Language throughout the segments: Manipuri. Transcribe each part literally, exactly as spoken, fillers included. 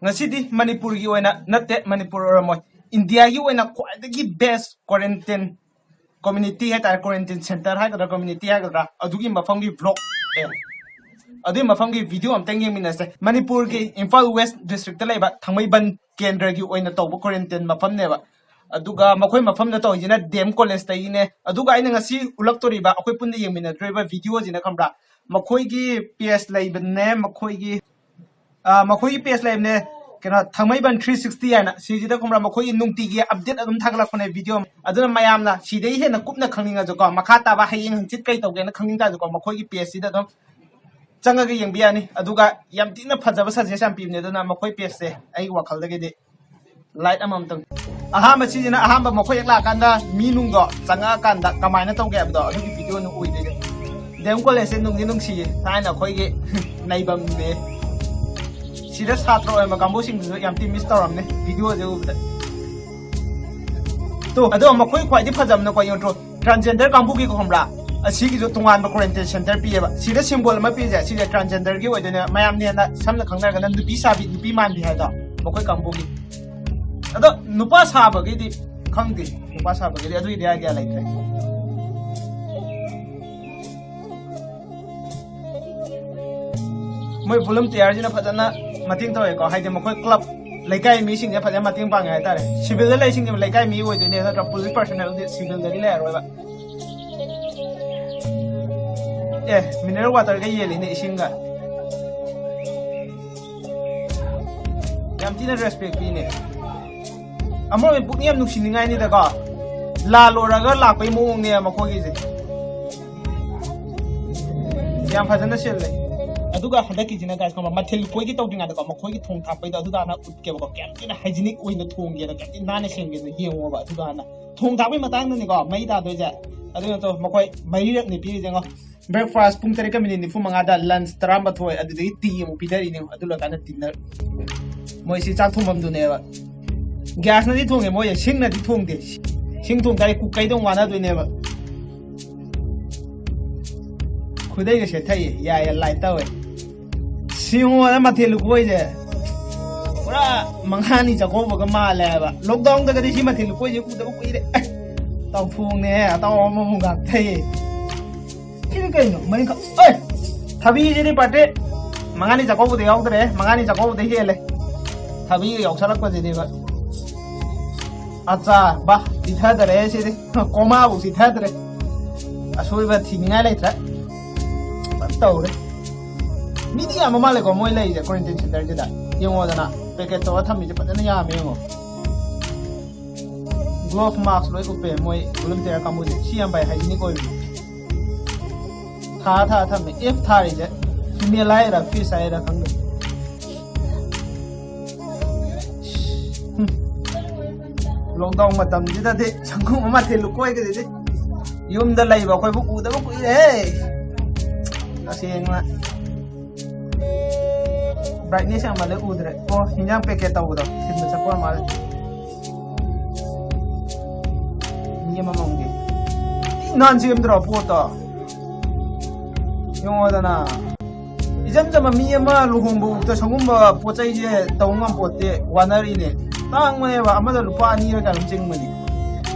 ꯉꯁꯤꯗꯤ ꯃꯅꯤꯄꯨꯔꯒꯤ ꯑꯣꯏꯅ ꯅꯠꯇꯦ, ꯃꯅꯤꯄꯨꯔ ꯑꯣꯏꯔꯝꯃꯣꯏ, ꯏꯟꯗꯤꯌꯥꯒꯤ ꯑꯣꯏꯅ ꯈ꯭ꯋꯥꯏꯗꯒꯤ best quarantine community ꯍꯥꯏꯇꯥꯔꯦ, quarantine center ꯍꯥꯏꯒꯗ꯭ꯔꯥ, community ꯍꯥꯏꯒꯗ꯭ꯔꯥ, ꯑꯗꯨꯒꯤ ꯃꯐꯝꯒꯤ vlog, ꯑꯦ, ꯑꯗꯨꯒꯤ ꯃꯐꯝꯒꯤ video ꯑꯝꯇꯪ ꯌꯦꯡꯃꯤꯟꯅꯁꯦ꯫ ꯃꯅꯤꯄꯨꯔꯒꯤ ꯏꯝꯐꯥꯜ West district ꯇ ꯂꯩꯕ ꯊꯥꯡꯃꯩꯕꯟ ꯀꯦꯟꯗ꯭ꯔꯒꯤ ꯑꯣꯏꯅ ꯇꯧꯕ quarantine ꯃꯐꯝꯅꯦꯕ꯫ ꯑꯗꯨꯒ ꯃꯈꯣꯏ ꯃꯐꯝꯗ ꯇꯧꯔꯤꯁꯤꯅ D M college ꯇꯒꯤꯅꯦ꯫ ꯑꯗꯨꯒ ꯑꯩꯅ ꯉꯁꯤ ꯎꯠꯂꯛꯇꯣꯔꯤꯕ, ꯑꯩꯈꯣꯏ ꯄꯨꯟꯅ ꯌꯦꯡꯃꯤꯟꯅꯗꯣꯔꯤꯕ video ꯁꯤꯅ, ꯈꯪꯕ꯭ꯔꯥ, ꯃꯈꯣꯏꯒꯤ page ꯂꯩꯕꯅꯦ, ꯃꯈꯣꯏꯒꯤ ꯑ, ꯃꯈꯣꯏꯒꯤ page ꯂꯩꯕꯅꯦ, ꯀꯩꯅꯣ, ꯊꯥꯡꯃꯩꯕꯟ three sixty ꯍꯥꯏꯅ꯫ ꯁꯤꯁꯤꯗ, ꯈꯪꯕ꯭ꯔꯥ, ꯃꯈꯣꯏꯒꯤ ꯅꯨꯡꯇꯤꯒꯤ update ꯑꯗꯨꯝ ꯊꯥꯒꯠꯂꯛꯄꯅꯦ video꯫ ꯑꯗꯨꯅ ꯃꯌꯥꯝꯅ ꯁꯤꯗꯩ ꯍꯦꯟꯅ ꯀꯨꯞꯅ ꯈꯪꯅꯤꯡꯉꯁꯨꯀꯣ, ꯃꯈꯥ ꯇꯥꯕ ꯍꯌꯦꯡ ꯍꯪꯆꯤꯠ ꯀꯩ ꯇꯧꯒꯦꯅ ꯈꯪꯅꯤꯡ ꯇꯥꯔꯁꯨꯀꯣ, ꯃꯈꯣꯏꯒꯤ page ꯁꯤꯗ ꯑꯗꯨꯝ ꯆꯪꯉꯒ ꯌꯦꯡꯕ ꯌꯥꯅꯤ꯫ ꯑꯗꯨꯒ ꯌꯥꯝ ꯊꯤꯅ ꯐꯖꯕ suggest ꯌꯥꯝ ꯄꯤꯕꯅꯦ꯫ ꯑꯗꯨꯅ ꯃꯈꯣꯏ page ꯁꯦ ꯑꯩꯒꯤ ꯋꯥꯈꯜꯗꯒꯤꯗꯤ like ꯑꯃꯃꯝꯇꯪ꯫ ꯑꯍꯥꯟꯕ ꯁꯤꯁꯤꯅ, ꯑꯍꯥꯟꯕ ꯃꯈꯣꯏ ꯍꯦꯛ ꯂꯥꯛꯑꯀꯥꯟꯗ ꯃꯤ ꯅꯨꯡꯗꯣ ꯆꯪꯉꯛꯑꯀꯥꯟꯗ ꯀꯃꯥꯏꯅ ꯇꯧꯒꯦ ꯍꯥꯏꯕꯗꯣ, ꯑꯗꯨꯒꯤ video ꯅ ꯑꯣꯏꯗꯣꯏꯅꯦ꯫ D M college ꯁꯦ ꯅꯨꯡꯗꯤ ꯅꯨꯡꯁꯤꯌꯦ, ꯊꯥꯏꯅ ꯑꯩꯈꯣꯏꯒꯤ ꯅꯩꯕꯝꯅꯦ꯫ ꯁꯤꯗ ꯁꯥꯇ꯭ꯔ ꯑꯣꯏꯔꯝꯕ ꯀꯥꯡꯕꯨꯁꯤꯡꯗꯨꯁꯨ ꯌꯥꯝ ꯊꯤ miss ꯇꯧꯔꯝꯅꯤ video ꯁꯦ ꯎꯕꯗ꯫ ꯇꯣ, ꯑꯗꯣ ꯃꯈꯣꯏ ꯈ꯭ꯋꯥꯏꯗꯒꯤ ꯐꯖꯕꯅꯀꯣ, ꯌꯦꯡꯉꯨ, transgender ꯀꯥꯡꯕꯨꯒꯤꯀꯣ, ꯈꯪꯕ꯭ꯔꯥ? ꯑꯁꯤꯒꯤꯁꯨ ꯇꯣꯉꯥꯟꯕ quarantine center ꯄꯤꯌꯦꯕ꯫ ꯁꯤꯗ symbol ꯑꯃ ꯄꯤꯔꯤꯁꯦ, ꯁꯤꯁꯦ transgender ꯒꯤ ꯑꯣꯏꯗꯣꯏꯅꯦ꯫ ꯃꯌꯥꯝꯅ ꯍꯦꯟꯅ ꯁꯝꯅ ꯈꯪꯅꯔꯒꯅ ꯅꯨꯄꯤ ꯁꯥꯕꯤ, ꯅꯨꯄꯤ ꯃꯥꯟꯕꯤ ꯍꯥꯏꯗꯣ, ꯃꯈꯣꯏ ꯀꯥꯡꯕꯨꯒꯤ꯫ ꯑꯗꯣ ꯅꯨꯄꯥ ꯁꯥꯕꯒꯤꯗꯤ ꯈꯪꯗꯦ, ꯅꯨꯄꯥ ꯁꯥꯕꯒꯤꯗꯤ ꯑꯗꯨꯒꯤꯗꯤ idea ꯂꯩꯇ꯭ꯔꯦ꯫ ꯃꯣꯏ volunteer ꯁꯤꯅ ꯐꯖꯅ ꯃꯇꯦꯡ ꯇꯧꯋꯦꯀꯣ, ꯍꯥꯏꯗꯤ ꯃꯈꯣꯏ club, ꯂꯩꯀꯥꯏ ꯃꯤꯁꯤꯡꯁꯦ ꯐꯖꯅ ꯃꯇꯦꯡ ꯄꯥꯡꯉꯦ ꯍꯥꯏꯇꯥꯔꯦ꯫ Civil ꯗ ꯂꯩꯁꯤꯡꯁꯦ ꯂꯩꯀꯥꯏ ꯃꯤ ꯑꯣꯏꯗꯣꯏꯅꯦ ꯅꯠꯇ꯭ꯔꯥ? Police personnel ꯗꯤ civil ꯗꯗꯤ ꯂꯩꯔꯔꯣꯏꯕ꯫ ꯑꯦ, mineral water ꯒ ꯌꯦꯜꯂꯤꯅꯦ, ꯏꯁꯤꯡꯒ꯫ ꯌꯥꯝ ꯊꯤꯅ respect ꯄꯤꯅꯦ꯫ ꯑꯃꯔꯣꯝꯗ ꯄꯨꯛꯅꯤꯡ ꯌꯥꯝ ꯅꯨꯡꯁꯤꯅꯤꯡꯉꯥꯏꯅꯤꯗꯀꯣ꯫ ꯂꯥꯜꯂꯨꯔꯒ ꯂꯥꯛꯄꯩ ꯃꯑꯣꯡꯅꯦ ꯃꯈꯣꯏꯒꯤꯁꯦ꯫ ꯌꯥꯝ ꯐꯖꯅ ꯁꯤꯜꯂꯦ꯫ ꯑꯗꯨꯒ ꯍꯟꯗꯛꯀꯤꯁꯤꯅ, guys, ꯈꯪꯕ꯭ꯔꯥ, ꯃꯊꯦꯜ ꯂꯨꯀꯣꯏꯒꯤ ꯇꯧꯗ꯭ꯔꯤꯉꯩꯗꯀꯣ, ꯃꯈꯣꯏꯒꯤ ꯊꯣꯡ ꯊꯥꯛꯄꯩꯗꯣ ꯑꯗꯨꯗ ꯍꯥꯟꯅ ꯎꯠꯀꯦꯕꯀꯣ꯫ ꯀꯌꯥꯝ ꯊꯤꯅ hygienic ꯑꯣꯏꯅ ꯊꯣꯡꯒꯦꯗꯣ, ꯀꯌꯥꯝ ꯊꯤꯅ ꯅꯥꯟꯅ ꯁꯦꯝꯒꯦꯗꯣ ꯌꯦꯡꯉꯣꯕ꯫ ꯑꯗꯨꯗ ꯍꯥꯟꯅ ꯊꯣꯡ ꯊꯥꯛꯄꯩ ꯃꯇꯥꯡꯗꯅꯤꯀꯣ ꯃꯩ ꯇꯥꯗꯣꯏꯁꯦ꯫ ꯑꯗꯨ ꯅꯠꯇ꯭ꯔꯣ, ꯃꯈꯣꯏ ꯃꯔꯤꯔꯛꯅꯤ ꯄꯤꯔꯤꯁꯦ, ꯌꯦꯡꯉꯣ꯫ Breakfast ꯄꯨꯡ ꯇꯔꯦꯠꯀ minute ꯅꯤꯐꯨ ꯃꯉꯥꯗ, lunch ꯇꯔꯥꯃꯥꯊꯣꯏ, ꯑꯗꯨꯗꯒꯤ tea ꯑꯃꯨꯛ ꯄꯤꯊꯔꯤꯅꯦ, ꯑꯗꯨ ꯂꯣꯏꯔꯀꯥꯟꯗ dinner꯫ ꯃꯣꯏ ꯁꯤ ꯆꯥꯛ ꯊꯣꯡꯐꯝꯗꯨꯅꯦꯕ꯫ Gas ꯅꯗꯤ ꯊꯣꯡꯉꯦ, ꯃꯣꯏ ꯁꯤꯡꯅꯗꯤ ꯊꯣꯡꯗꯦ꯫ ꯁꯤꯡ ꯊꯣꯡ ꯇꯥꯔꯗꯤ ꯀꯨꯛꯀꯩꯗ ꯑꯃꯨꯛ ꯋꯥꯅꯗꯣꯏꯅꯦꯕ꯫ ꯈꯨꯗꯩꯒ ꯁꯦꯠꯊꯩꯌꯦ, ꯌꯥꯏꯌꯦ, light ꯇꯧꯋꯦ꯫ ꯁꯤꯡꯉꯣꯅ ꯃꯊꯦꯜ ꯂꯨꯀꯣꯏꯁꯦ꯫ ꯄꯨꯔꯥ ꯃꯉꯥꯅꯤ ꯆꯥꯛꯀꯧꯕꯒ ꯃꯥꯜꯂꯦ ꯍꯥꯏꯕ꯫ ꯂꯣꯛꯗꯥꯎꯟꯗꯒꯗꯤ ꯁꯤ ꯃꯊꯦꯜ ꯂꯨꯀꯣꯏꯁꯦ ꯎꯗꯕ ꯀꯨꯏꯔꯦ꯫ ꯑꯦ, ꯇꯥꯎꯊꯣꯡꯅꯦ, ꯑꯇꯥꯎ ꯑꯃꯃꯨꯛ ꯉꯥꯛꯊꯩꯌꯦ꯫ ꯁꯤꯗꯤ ꯀꯩꯅꯣ? ꯃꯔꯤꯡꯈꯛ-, ꯑꯦ! ꯊꯕꯤꯁꯤꯗꯤ ꯄꯥꯔꯇꯤ ꯃꯉꯥꯅꯤ ꯆꯥꯛꯀꯧꯕꯗ ꯌꯥꯎꯗ꯭ꯔꯦ, ꯃꯉꯥꯅꯤ ꯆꯥꯛꯀꯧꯕꯗ ꯍꯦꯜꯂꯦ꯫ ꯊꯕꯤꯒ ꯌꯥꯎꯁꯜꯂꯛꯄꯁꯤꯗꯤꯕ꯫ ꯑꯠꯆꯥ, ꯕꯥ, ꯆꯤꯊꯗꯔꯦ ꯁꯤꯗꯤ꯫ ꯀꯣꯃꯥꯕꯨ ꯆꯤꯊꯗ꯭ꯔꯦ꯫ ꯑꯁꯣꯏꯕ ꯊꯤꯅꯤꯡꯉꯥꯏ ꯂꯩꯇ꯭ꯔꯦ꯫ ꯐꯖꯅ ꯇꯧꯔꯦ꯫ ꯃꯤꯗꯤ ꯌꯥꯝꯕ ꯃꯥꯜꯂꯦꯀꯣ ꯃꯣꯏ ꯂꯩꯔꯤꯁꯦ quarantine centerꯁꯤꯗ꯫ ꯌꯦꯡꯉꯣꯗꯅ, packet ꯇꯧꯔ ꯊꯝꯃꯤꯁꯦ ꯐꯖꯅ ꯌꯥꯝꯃꯦ ꯌꯦꯡꯉꯣ꯫ Glove mask ꯂꯣꯏ ꯎꯞꯄꯦ ꯃꯣꯏ volunteer ꯀꯥꯡꯕꯨꯁꯦ꯫ ꯁꯤ ꯌꯥꯝ ꯐꯩ, hygienic ꯑꯣꯏꯕꯅꯦ꯫ ꯊꯥ ꯊꯥ ꯊꯝꯃꯦ꯫ F ꯊꯥꯔꯤꯁꯦ female ꯍꯥꯏꯔ fish ꯍꯥꯏꯔ ꯈꯪꯗꯦ꯫ ꯍꯨꯝ꯫ ꯂꯣꯛꯗꯥꯎꯟ ꯃꯇꯝꯁꯤꯗꯗꯤ ꯁꯪꯒꯣꯝ ꯑꯃ ꯊꯤꯜꯂꯨ ꯀꯣꯏꯒꯗꯨꯗꯤ꯫ ꯌꯨꯝꯗ ꯂꯩꯕ ꯑꯩꯈꯣꯏꯕꯨ ꯎꯗꯕ ꯀꯨꯏꯔꯦ꯫ ꯇꯁꯦꯡꯅ꯫ Brightness ꯌꯥꯝꯃꯜꯂꯦ ꯎꯗ꯭ꯔꯦ꯫ ꯑꯣ, ꯍꯤꯟꯖꯥꯡ packet ꯇꯧꯕꯗꯣ꯫ ꯊꯤꯟꯕ ꯆꯠꯄ ꯑꯣꯏꯔ ꯃꯥꯜꯂꯦ꯫ ꯃꯤ ꯑꯃꯃꯝꯒꯤ꯫ ꯊꯤ ꯅꯥꯟ ꯁꯦꯝꯗ꯭ꯔꯣ ꯄꯣꯠꯇꯣ? ꯌꯦꯡꯉꯣꯗꯅ꯫ ꯏꯆꯝ ꯆꯝꯕ ꯃꯤ ꯑꯃ ꯂꯨꯍꯣꯡꯕ ꯎꯛꯇ ꯁꯪꯒꯨꯝꯕ ꯄꯣꯠ ꯆꯩꯁꯦ ꯇꯧ ꯉꯝꯄꯣꯠꯇꯦ, ꯋꯥꯅꯔꯤꯅꯦ꯫ ꯇꯥꯡꯕꯅꯦꯕ, ꯑꯃꯗ ꯂꯨꯄꯥ ꯑꯅꯤꯔ ꯀꯌꯥꯅꯣꯝ ꯆꯤꯡꯕꯅꯤ꯫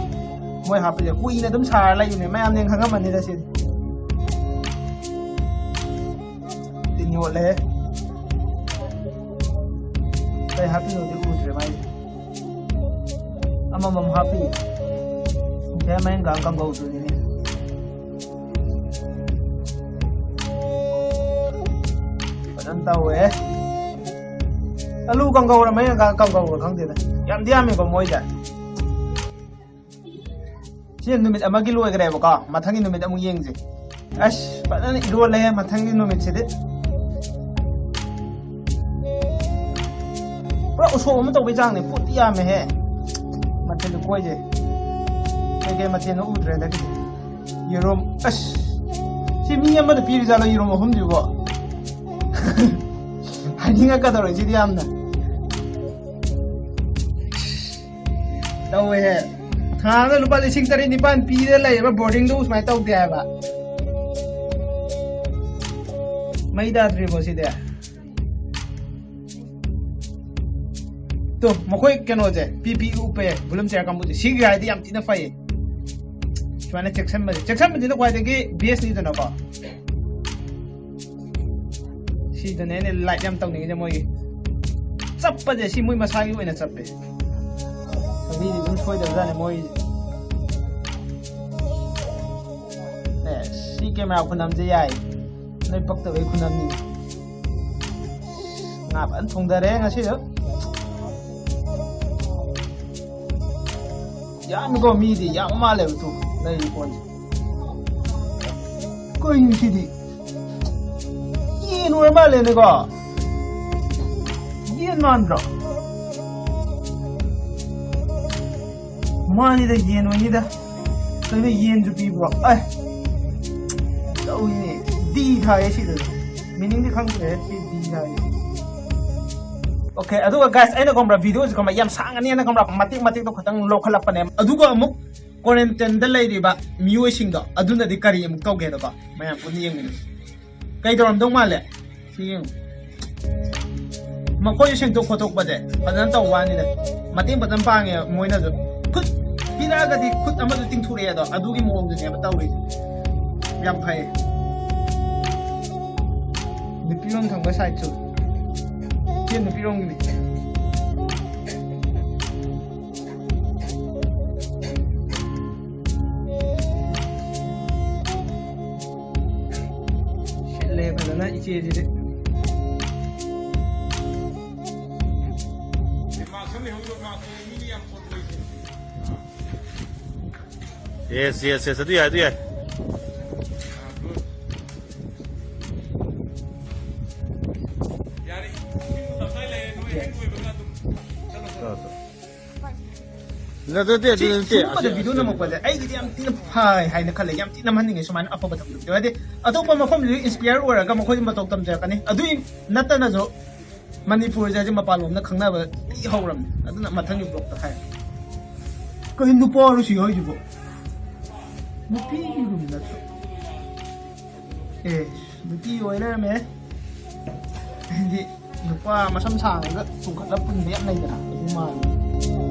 ꯃꯣꯏ ꯍꯥꯞꯄꯤꯁꯦ ꯀꯨꯏꯅ ꯑꯗꯨꯝ ꯁꯥꯔ ꯂꯩꯕꯅꯦ, ꯃꯌꯥꯝꯅ ꯈꯪꯉꯝꯃꯅꯤꯗ ꯁꯤꯗꯤ꯫ ꯇꯤꯟ ꯌꯣꯠꯂꯦ꯫ ꯀꯩ ꯍꯥꯞꯄꯤꯅꯣꯗꯤ ꯎꯗ꯭ꯔꯦ ꯃꯥꯏꯁꯦ꯫ ꯑꯃꯃꯝ ꯍꯥꯞꯄꯤ꯫ ꯁꯤꯡꯊꯥꯏ ꯃꯌꯥꯡꯒꯥꯡ ꯀꯥꯡꯒꯧꯗꯨꯅꯤꯅꯦ꯫ ꯐꯖꯅ ꯇꯧꯋꯦ꯫ ꯑꯂꯨ ꯀꯥꯡꯒꯧꯔ ꯃꯌꯥꯡꯒꯥꯡ ꯀꯥꯡꯒꯧꯔ ꯈꯪꯗꯦꯗ꯫ ꯌꯥꯝꯗꯤ ꯌꯥꯝꯃꯦꯀꯣ ꯃꯣꯏꯁꯦ꯫ ꯁꯤ ꯅꯨꯃꯤꯠ ꯑꯃꯒꯤ ꯂꯣꯏꯈ꯭ꯔꯦꯕꯀꯣ꯫ ꯃꯊꯪꯒꯤ ꯅꯨꯃꯤꯠ ꯑꯃꯨꯛ ꯌꯦꯡꯁꯦ꯫ ꯑꯁ, ꯐꯖꯅ ꯏꯔꯣꯜꯂꯦ ꯃꯊꯪꯒꯤ ꯅꯨꯃꯤꯠꯁꯤꯗꯤ꯫ ꯄꯨꯔꯥ ꯎꯁꯣꯞ ꯑꯃ ꯇꯧꯕꯩ ꯆꯥꯡꯅꯦ꯫ ꯄꯣꯠꯇꯤ ꯌꯥꯝꯃꯦꯍꯦ꯫ ꯃꯊꯦꯜ ꯂꯨꯀꯣꯏꯁꯦ꯫ ꯀꯩꯀꯩ ꯃꯊꯦꯜꯅꯣ ꯎꯗ꯭ꯔꯦ ꯍꯟꯗꯛꯀꯤꯗꯤ꯫ ꯌꯦꯔꯨꯝ꯫ ꯑꯁ, ꯁꯤ ꯃꯤ ꯑꯃꯗ ꯄꯤꯔꯤꯖꯥꯠꯂꯣ ꯌꯦꯔꯨꯝ ꯑꯍꯨꯝꯁꯤꯕꯣ? ꯍꯥꯏꯅꯤꯡꯉꯛꯀꯗꯧꯔꯦ ꯁꯤꯗꯤ ꯌꯥꯝꯅ꯫ ꯇꯧꯋꯦꯍꯦ꯫ ꯊꯥ ꯑꯃꯗ ꯂꯨꯄꯥ ꯂꯤꯁꯤꯡ ꯇꯔꯦꯠ ꯅꯤꯄꯥꯟ ꯄꯤꯔ ꯂꯩꯌꯦꯕ boardingꯗꯨ ꯁꯨꯃꯥꯏꯅ ꯇꯧꯗꯦ ꯍꯥꯏꯕ꯫ ꯃꯩ ꯇꯥꯗ꯭ꯔꯤꯕꯣ ꯁꯤꯗꯤ? ꯇꯣ, ꯃꯈꯣꯏ ꯀꯩꯅꯣꯁꯦ, ꯄꯤ ꯄꯤ ꯎꯞꯄꯦ, ꯕꯣꯂꯨꯝ ꯆꯦꯌꯔ ꯀꯥꯡꯕꯨꯁꯦ, ꯁꯤꯒꯤ ꯍꯥꯏꯗꯤ ꯌꯥꯝ ꯊꯤꯅ ꯐꯩꯌꯦ꯫ ꯁꯨꯃꯥꯏꯅ ꯆꯦꯛꯁꯟꯕꯁꯦ, ꯆꯦꯛꯁꯟꯕꯁꯤꯅ ꯈ꯭ꯋꯥꯏꯗꯒꯤ ꯕꯦꯁꯅꯤꯗꯅꯀꯣ꯫ ꯁꯤꯗꯅꯦ ꯑꯩꯅ ꯂꯥꯏꯛ ꯌꯥꯝ ꯇꯧꯅꯤꯡꯉꯤꯁꯦ, ꯃꯣꯏꯒꯤ ꯆꯞꯄꯁꯦ, ꯁꯤ ꯃꯣꯏ ꯃꯁꯥꯒꯤ ꯑꯣꯏꯅ ꯆꯞꯄꯦ꯫ ꯃꯤꯗꯤ ꯑꯗꯨꯝ ꯁꯣꯏꯗꯕꯖꯥꯠꯅꯦ ꯃꯣꯏ꯫ ꯑꯦ, ꯁꯤ ꯀꯦꯃꯦꯔꯥ ꯈꯨꯅꯝꯁꯦ ꯌꯥꯏ꯫ ꯅꯣꯏ ꯄꯛꯇꯕꯩ ꯈꯨꯅꯝꯅꯤ꯫ ꯉꯥ ꯐꯖꯅ ꯊꯣꯡꯗꯔꯦ ꯉꯁꯤꯗꯣ꯫ ꯌꯥꯝꯃꯤꯀꯣ, ꯃꯤꯗꯤ ꯌꯥꯝ ꯃꯥꯜꯂꯦꯕ꯫ ꯇꯨ ꯂꯩꯔꯤ ꯄꯣꯠꯁꯦ꯫ ꯀꯩꯅꯣ ꯁꯤꯗꯤ? ꯌꯦꯟ ꯑꯣꯏꯔ ꯃꯥꯜꯂꯦꯅꯦꯀꯣ? ꯌꯦꯟ ꯃꯥꯟꯗ꯭ꯔꯣ? ꯃꯥꯅꯤꯗ, ꯌꯦꯟ ꯑꯣꯏꯅꯤꯗ꯫ ꯀꯩꯅꯣ, ꯌꯦꯟꯁꯨ ꯄꯤꯕ꯭ꯔꯣ? ꯑꯦ, ꯇꯧꯏꯅꯦ꯫ ꯗꯤ ꯊꯥꯏꯌꯦ ꯁꯤꯗꯁꯨ꯫ ꯃꯤꯅꯤꯡꯗꯤ ꯈꯪꯗ꯭ꯔꯦ, ꯁꯤ ꯗꯤ ꯊꯥꯏꯌꯦ꯫ ꯑꯣꯀꯦ, ꯑꯗꯨꯒ guys, ꯑꯩꯅ ꯈꯪꯕ꯭ꯔꯥ, ꯚꯤꯗꯤꯑꯣꯁꯦ ꯈꯪꯕ꯭ꯔꯥ, ꯌꯥꯝ ꯁꯥꯡꯉꯅꯤꯅ ꯈꯪꯕ꯭ꯔꯥ, ꯃꯇꯦꯛ ꯃꯇꯦꯛꯇꯣ ꯈꯛꯇꯪ ꯂꯧꯈꯠꯂꯛꯄꯅꯦ꯫ ꯑꯗꯨꯒ ꯑꯃꯨꯛ quarantineꯗ ꯂꯩꯔꯤꯕ ꯃꯤꯑꯣꯏꯁꯤꯡꯗꯣ, ꯑꯗꯨꯅꯗꯤ ꯀꯔꯤ ꯑꯃꯨꯛ ꯇꯧꯒꯦꯗꯀꯣ, ꯃꯌꯥꯝ ꯄꯨꯟꯅ ꯌꯦꯡꯃꯤꯟꯅꯁꯤ꯫ ꯀꯩ ꯇꯧꯔꯝꯗꯧ ꯃꯥꯜꯂꯦ? ꯁꯤ ꯌꯦꯡꯉꯨ꯫ ꯃꯈꯣꯏꯁꯨ ꯁꯦꯡꯗꯣꯛ ꯈꯣꯠꯇꯣꯛꯄꯁꯦ ꯐꯖꯅ ꯇꯧꯕ ꯋꯥꯅꯤꯗ꯫ ꯃꯇꯦꯡ ꯐꯖꯅ ꯄꯥꯡꯉꯦ ꯃꯣꯏꯅꯁꯨ꯫ ꯈꯨꯠ ꯄꯤꯔꯛꯑꯒꯗꯤ ꯈꯨꯠ ꯑꯃꯁꯨ ꯇꯤꯡꯊꯣꯔꯛꯑꯦ ꯑꯗꯣ, ꯑꯗꯨꯒꯤ ꯃꯑꯣꯡꯗꯨꯅꯦꯕ ꯇꯧꯔꯤꯁꯦ꯫ ꯌꯥꯝ ꯐꯩ꯫ ꯅꯨꯄꯤꯔꯣꯝ ꯊꯪꯕ sideꯁꯨ꯫ ꯁꯤ ꯅꯨꯄꯤꯔꯣꯝꯒꯤꯅꯤ꯫ ꯁꯤꯠꯂꯦ ꯐꯖꯅ ꯏꯆꯦꯁꯤꯗꯤ꯫ Yes, yes, yes, ꯑꯗꯨ ꯌꯥꯏ, ꯑꯗꯨ ꯌꯥꯏ꯫ ꯅꯠꯇꯦ, ꯑꯗꯨ ꯁꯤ ꯅꯠꯇꯦ, ꯁꯤꯒꯨꯝꯕꯗ ꯑꯁꯤ video ꯅꯝꯃꯛꯄꯁꯦ ꯑꯩꯒꯤꯗꯤ ꯌꯥꯝ ꯊꯤꯅ ꯐꯩ ꯍꯥꯏꯅ ꯈꯜꯂꯦ, ꯌꯥꯝ ꯊꯤꯅ ꯅꯝꯍꯟꯅꯤꯡꯉꯦ ꯁꯨꯃꯥꯏꯅ ꯑꯐꯕ ꯊꯕꯛꯇꯣ꯫ ꯍꯥꯏꯗꯤ ꯑꯇꯣꯞꯄ ꯃꯐꯝꯗꯨꯗꯤ inspire ꯑꯣꯏꯔꯒ ꯃꯈꯣꯏꯁꯨ ꯃꯇꯧ ꯇꯝꯖꯔꯛꯀꯅꯤ꯫ ꯑꯗꯨꯏ ꯅꯠꯇꯅꯁꯨ ꯃꯅꯤꯄꯨꯔꯁꯦ ꯍꯧꯖꯤꯛ ꯃꯄꯥꯟꯂꯣꯝꯗ ꯈꯪꯅꯕ ꯊꯤ ꯍꯧꯔꯝꯅꯦ꯫ ꯑꯗꯨꯅ ꯃꯊꯪꯒꯤ vlogꯇ ꯍꯥꯏꯔꯒꯦ꯫ ꯀꯩ ꯅꯨꯄꯥꯔꯣ ꯁꯤ ꯍꯥꯏꯁꯤꯕꯣ? ꯅꯨꯄꯤꯒꯤ room ꯅꯠꯇ꯭ꯔꯣ? ꯑꯦ, ꯅꯨꯄꯤ ꯑꯣꯏ ꯂꯩꯔꯝꯃꯦ꯫ ꯍꯥꯏꯗꯤ ꯅꯨꯄꯥ ꯃꯁꯝ ꯁꯥꯡꯉꯒ ꯆꯣꯡꯈꯠꯂ ꯄꯨꯟꯕ ꯌꯥꯝ ꯂꯩꯗꯅ, ꯑꯗꯨ ꯃꯥꯜꯂꯦ꯫